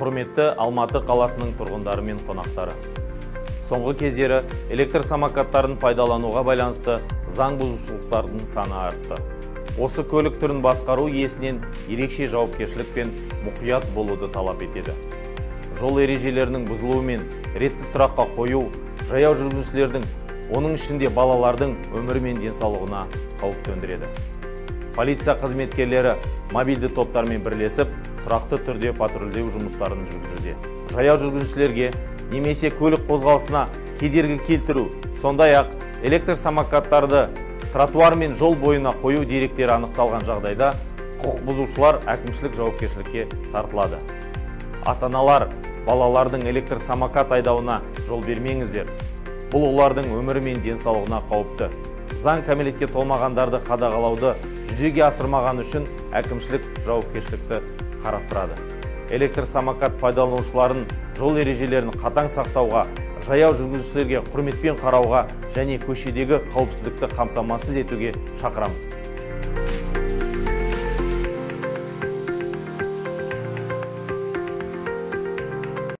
Құрметті Алматы қаласының тұрғындары мен қонақтары. Соңғы кездері электр самокаттарын пайдалануға байланысты заң бұзушылықтардың саны артты. Осы көлік түрін басқару иесінен ерекше жауапкершілік пен мұқият болуды талап етеді. Жол ережелерінің бұзылуы мен ретсіз тұраққа қою, жаяу жүргіншілердің, оның ішінде балалардың өмірі мен денсаулығына қауіп төндіреді. Полиция қызметкерлері мобильді топтармен бірлесіп, тұрақты түрде патрульдеу жұмыстарын жүргізуде. Жаяу жүргіншілерге немесе көлік қозғалысына кедергі келтіру, сондай-ақ электр самокаттарды тротуар мен жол бойына қою деректері анықталған жағдайда құқық бұзушылар әкімшілік жауапкершілікке тартылады. Ата-аналар, балалардың электр самокат айдауына жол бермеңіздер. Бұл олардың өмірі мен денсаулығына қауіпті. Заң кәмелетке толмағандарды қадағалауды жүзеге асырмаған үшін әкімшілік жауапкершілікті қарастырады. Электр самокат пайдаланушыларын жол ережелерін қатаң сақтауға, жаяу жүргізушілерге құрметпен қарауға және көшедегі қауіпсіздікті қамтамасыз етуге шақырамыз.